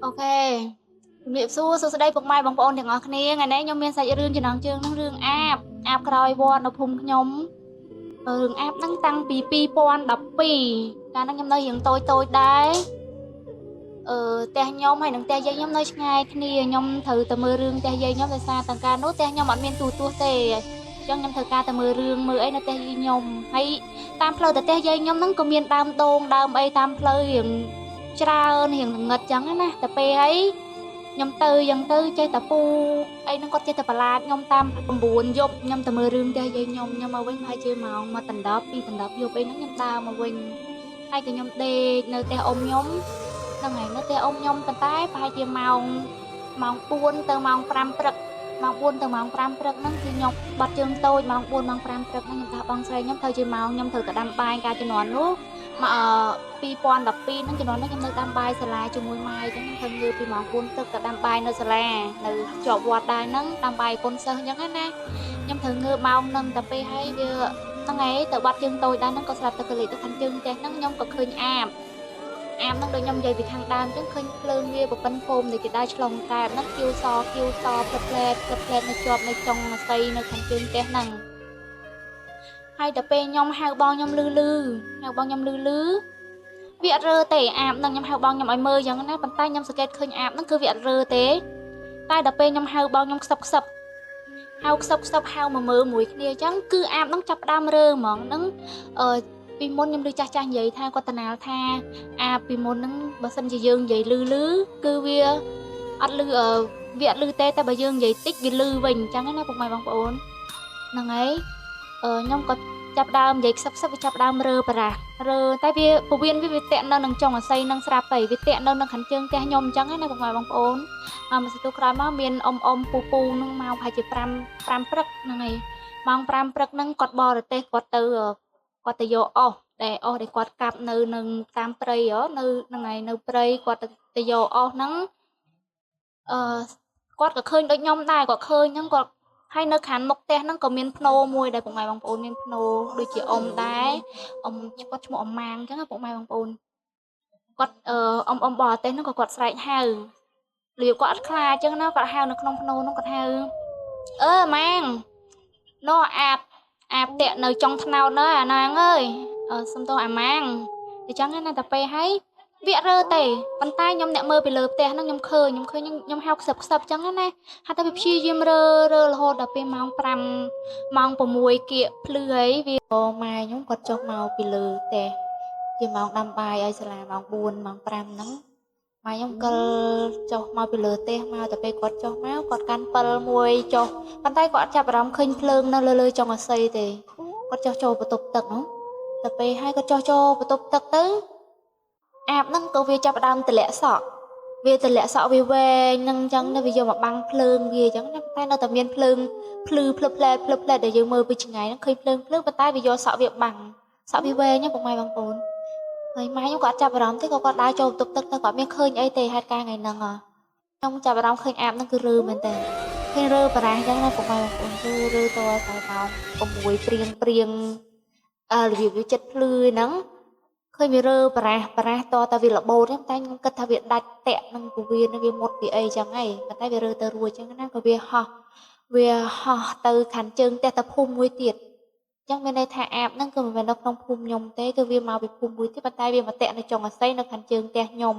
OK ជំរាបសួរសួស្តីពុកម៉ែបងប្អូនទាំងអស់គ្នាថ្ងៃនេះខ្ញុំមានសាច់រឿងចំណងជើងនឹងរឿងអាបអាបក្រោយវត្តនៅភូមិខ្ញុំរឿងអាបហ្នឹងតាំងពី2012កាលហ្នឹងខ្ញុំនៅរៀងតូចតូចដែរអឺផ្ទះខ្ញុំហើយនិងផ្ទះយាយខ្ញុំនៅឆ្ងាយគ្នាខ្ញុំត្រូវទៅមើលរឿងផ្ទះយាយខ្ញុំដោយសារតាំងកាលនោះផ្ទះខ្ញុំអត់មានទូរទស្សន៍ទេអញ្ចឹងខ្ញុំត្រូវការទៅមើលរឿងមើលអីនៅផ្ទះយាយខ្ញុំហើយតាមផ្លូវទៅផ្ទះយាយខ្ញុំហ្នឹងក៏មានដើមដូងដើមអីតាមផ្លូវរៀងច្រើនរៀងងងឹតចឹងណាតែពេលហើយខ្ញុំទៅយ៉ាងទៅចេះតែពូអីហ្នឹងគាត់ចេះតែប្រឡាចខ្ញុំតាម9យប់ខ្ញុំទៅមើលរឿងផ្ទះយាយខ្ញុំខ្ញុំមកវិញប្រហែលជាម៉ោង1ដណ្ដប់2ដណ្ដប់យប់អីហ្នឹងខ្ញុំដើរមកវិញហើយក៏ខ្ញុំដេកនៅផ្ទះអ៊ំខ្ញុំហ្នឹងហើយនៅផ្ទះអ៊ំខ្ញុំប៉ុន្តែប្រហែលជាម៉ោងម៉ោង4ទៅម៉ោង5ព្រឹកម៉ោង4ទៅម៉ោង5ព្រឹកហ្នឹងគឺខ្ញុំបាត់ជើងតូចម៉ោង4ម៉ោង5ព្រឹកហ្នឹងខ្ញុំថាបងស្រីខ្ញុំត្រូវជាម៉ោងខ្ញុំត្រូវទៅដាំបាយកាលជំនាន់នោះមក2012ហ្នឹងជំនាន់នោះខ្ញុំនៅដាំបាយសាលាជាមួយម៉ែអញ្ចឹងខ្ញុំត្រូវងើបពីម៉ោង4ព្រឹកទៅដាំបាយនៅសាលានៅជាប់វត្តដែរហ្នឹងដាំបាយកូនសិស្សអញ្ចឹងណាខ្ញុំត្រូវងើបម៉ោងហ្នឹងតែពេលហើយវាហ្នឹងឯងទៅបាត់ជើងតូចដែរហ្នឹងក៏ស្រាប់តែកលិចទៅខាងជើងផ្ទះហ្នឹងខ្ញុំក៏ឃើញអាបអាបហ្នឹងដូចខ្ញុំនិយាយពីខាងដើមអញ្ចឹងឃើញភ្លើងវាប្រប៉ិនហ្វូមដែលគេដើរឆ្លងកែបហ្នឹងខៀវសខៀវសផ្លិតផ្លែតផ្លិតផ្លែតនៅជាប់នៅចុងអស័យនៅខាងជើងផ្ទះហ្នឹងហើយតែពេលខ្ញុំហៅបងខ្ញុំលឺលឺហៅបងខ្ញុំលឺលឺវាអត់រើទេអាបហ្នឹងខ្ញុំហៅបងខ្ញុំឲ្យមើលអញ្ចឹងណាប៉ុន្តែខ្ញុំសង្កេតឃើញអាបហ្នឹងគឺវាអត់រើទេតែដល់ពេលខ្ញុំហៅបងខ្ញុំខ្សឹបខ្សឹបហៅខ្សឹបខ្សឹបហៅមកមើលមួយគ្នាអញ្ចឹងគឺអាបហ្នឹងចាប់ផ្ដើមរើហ្មងហ្នឹងអឺពីមុនខ្ញុំឮចាស់ចាស់និយាយថាគាត់តាណាលថាអាបពីមុនហ្នឹងបើសិនជាយើងនិយាយលឺលឺគឺវាអត់លឺវាអត់លឺទេតែបើយើងនិយាយតិចវាលឺវិញអញ្ចឹងណាពុកម៉ែបងប្អូនហ្នឹងហើយអឺខ្ញុំក៏ចាប់ដើមនិយាយខ្សឹបខ្សឹបវាចាប់ដើមរើប្រាស់រើតែវាពវៀនវាវាតាក់នៅនឹងចុងអស័យនឹងស្រាប់ទៅវាតាក់នៅនឹងខាងជើងផ្ទះខ្ញុំអញ្ចឹងណាពុកម៉ែបងប្អូនហើយមួយសន្ទុះក្រោយមកមានអ៊ំអ៊ំពូពូនឹងមកប្រហែលជា5 5ព្រឹកហ្នឹងហើយម៉ោង5ព្រឹកហ្នឹងគាត់បរទេសគាត់ទៅគាត់ទៅយកអស់ដែលអស់ដែលគាត់កាប់នៅនឹងតាមព្រៃនៅហ្នឹងហើយនៅព្រៃគាត់ទៅយកអស់ហ្នឹងអឺគាត់ក៏ឃើញដូចខ្ញុំដែរគាត់ឃើញហ្នឹងគាត់ហើយនៅខាងមុខផ្ទះហ្នឹងក៏មានភ្នោមួយដែរពុកម៉ែបងប្អូនមានភ្នោដូចជាអ៊ំដែរអ៊ំគាត់ឈ្មោះអ៊ំម៉ាងអញ្ចឹងពុកម៉ែបងប្អូនគាត់អឺអ៊ំអ៊ំបរទេសហ្នឹងក៏គាត់ស្រែកហៅរបៀបគាត់អត់ខ្លាចអញ្ចឹងណាគាត់ហៅនៅក្នុងភ្នោហ្នឹងគាត់ហៅអឺម៉ាងនោះអាបអាបតាក់នៅចុងថ្នោតនៅអាណាងអើយសុំទោសអាម៉ាងអញ្ចឹងណាតែពេលហើយវាអត់រើទេប៉ុន្តែខ្ញុំអ្នកមើលពីលើផ្ទះហ្នឹងខ្ញុំឃើញខ្ញុំឃើញខ្ញុំហៅខ្សឹបខ្សឹបអញ្ចឹងណាហាក់តែវាព្យាយាមរើរើរហូតដល់ពេលម៉ោង5ម៉ោង6គៀកភ្លឺអីវាម៉ែខ្ញុំគាត់ចុះមកពីលើផ្ទះជាម៉ោងដាំបាយឲ្យសាលាម៉ោង4ម៉ោង5ហ្នឹងម៉ែខ្ញុំកិលចុះមកពីលើផ្ទះមកតែពេលគាត់ចុះមកគាត់កាន់ពិលមួយចុះប៉ុន្តែគាត់អត់ចាប់អារម្មណ៍ឃើញភ្លើងនៅលើលើចុងអស័យទេគាត់ចុះចូលបន្ទប់ទឹកហ្នឹងតែពេលហើយគាត់ចុះចូលបន្ទប់ទឹកទៅអាបហ្នឹងក៏វាចាប់ផ្ដើមទម្លាក់សក់វាទម្លាក់សក់វាវែងហ្នឹងអញ្ចឹងណាវាយកមកបាំងភ្លើងវាអញ្ចឹងណាតែនៅតែមានភ្លើងភ្លឺភ្លឹបផ្លែតភ្លឹបផ្លែតដែលយើងមើលពីឆ្ងាយហ្នឹងឃើញភ្លើងភ្លើងប៉ុន្តែវាយកសក់វាបាំងសក់វាវែងណាពុកម៉ែបងប្អូនហើយម៉ែខ្ញុំក៏អត់ចាប់អារម្មណ៍ទេក៏គាត់ដើរចូលបន្ទប់ទឹកទៅគាត់មានឃើញអីទេហេតុការណ៍ថ្ងៃហ្នឹងខ្ញុំចាប់អារម្មណ៍ឃើញអាបហ្នឹងគឺរើមែនតើឃើញរើប្រាស់អញ្ចឹងណាពុកម៉ែបងប្អូនគឺរើតតែម៉ោង6ព្រៀងព្រៀងអឺរបៀបវាចិត្តភ្លឺហ្នឹងឃើញវារើប្រាស់ប្រាស់តតែវារបូតហ្នឹងតែខ្ញុំគិតថាវាដាច់តាក់នឹងពវៀនវាមុតវាអីចឹងហីប៉ុន្តែវារើទៅរួចចឹងណាក៏វាហោះវាហោះទៅខាងជើងផ្ទះទៅភូមិមួយទៀតចឹងមានន័យថាអាបហ្នឹងគឺមិនមែននៅក្នុងភូមិខ្ញុំទេគឺវាមកពីភូមិមួយទៀតប៉ុន្តែវាមកតាក់នៅចុងអស័យនៅខាងជើងផ្ទះខ្ញុំ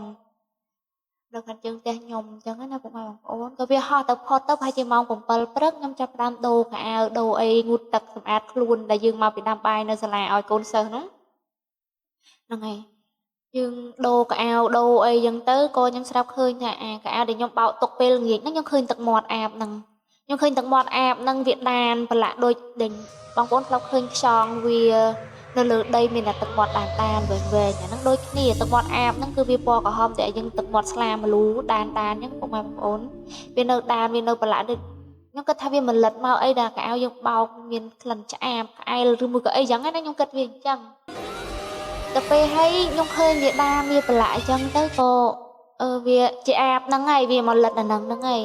នៅខាងជើងផ្ទះខ្ញុំអញ្ចឹងណាពុកម៉ែបងប្អូនក៏វាហោះទៅផុតទៅប្រហែលជាម៉ោង7ព្រឹកខ្ញុំចាប់ផ្ដើមដូរខោអាវដូរអីងូតទឹកសម្អាតខ្លួនដែលយើងមកពីដាំបាយនៅសាលាឲ្យកូនសិស្សហ្នឹងហ្នឹងហើយយើងដូរកៅអៅដូរអីចឹងទៅក៏ខ្ញុំស្រាប់ឃើញថាអាកៅអៅដែលខ្ញុំបោកទុកពេលល្ងាចហ្នឹងខ្ញុំឃើញទឹកមាត់អាបហ្នឹងខ្ញុំឃើញទឹកមាត់អាបហ្នឹងវាដានប្រឡាក់ដូចដែលបងប្អូនធ្លាប់ឃើញខ្យងវានៅលើដីមានតែទឹកមាត់ដានដានវែងវែងអាហ្នឹងដូចគ្នាទឹកមាត់អាបហ្នឹងគឺវាពណ៌ក្រហមតែយើងទឹកមាត់ស្លាមលូដានដានអញ្ចឹងពុកម៉ែបងប្អូនវានៅដានវានៅប្រឡាក់ដូចខ្ញុំគិតថាវាមលិតមកអីដល់កៅអៅយើងបោកមានក្លិនឆ្អាបក្អែលឬមួយក៏អីចឹងណាខ្ញុំគិតវាអញ្ចឹងទៅពេលហើយខ្ញុំឃើញវាដាមានប្រឡាក់អញ្ចឹងទៅក៏អឺវាជាអាបហ្នឹងហើយវាមកលិតអាហ្នឹងហ្នឹងហើយ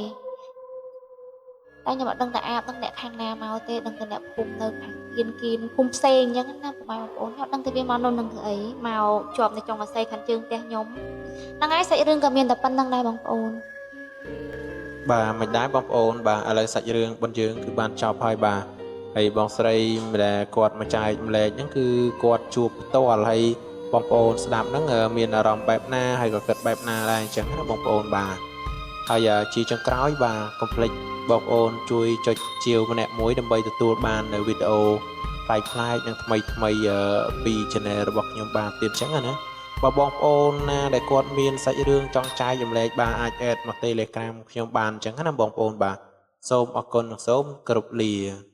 តែខ្ញុំអត់ដឹងថាអាបហ្នឹងអ្នកខាងណាមកទេដឹងតែអ្នកភូមិនៅខាងគៀនគៀនភូមិផ្សេងអញ្ចឹងណាពុកម៉ែបងប្អូនខ្ញុំអត់ដឹងថាវាមកនៅនឹងធ្វើអីមកជាប់នៅចុងអាស័យខាងជើងផ្ទះខ្ញុំហ្នឹងហើយសាច់រឿងក៏មានតែប៉ុណ្្នឹងដែរបងប្អូន បាទមិនដែរបងប្អូនបាទឥឡូវសាច់រឿងរបស់យើងគឺបានចប់ហើយបាទហើយបងស្រីដែលគាត់មកចែកម្លែកហ្នឹងគឺគាត់ជួបផ្ទាល់ហើយបងប្អូនស្ដាប់ហ្នឹងមានអារម្មណ៍បែបណាហើយក៏គិតបែបណាដែរអញ្ចឹងណាបងប្អូនបាទហើយជាចុងក្រោយបាទកុំភ្លេចបងប្អូនជួយចុចជាវម្នាក់មួយដើម្បីទទួលបាននៅវីដេអូប្លែកៗនិងថ្មីថ្មីពី Channel របស់ខ្ញុំបាទទៀតអញ្ចឹងណា បើបងប្អូនណាដែលគាត់មានសាច់រឿងចង់ចែករំលែកបាទអាច add មក Telegram ខ្ញុំបានអញ្ចឹងណាបងប្អូនបាទសូមអរគុណនិងសូមគោរពលា។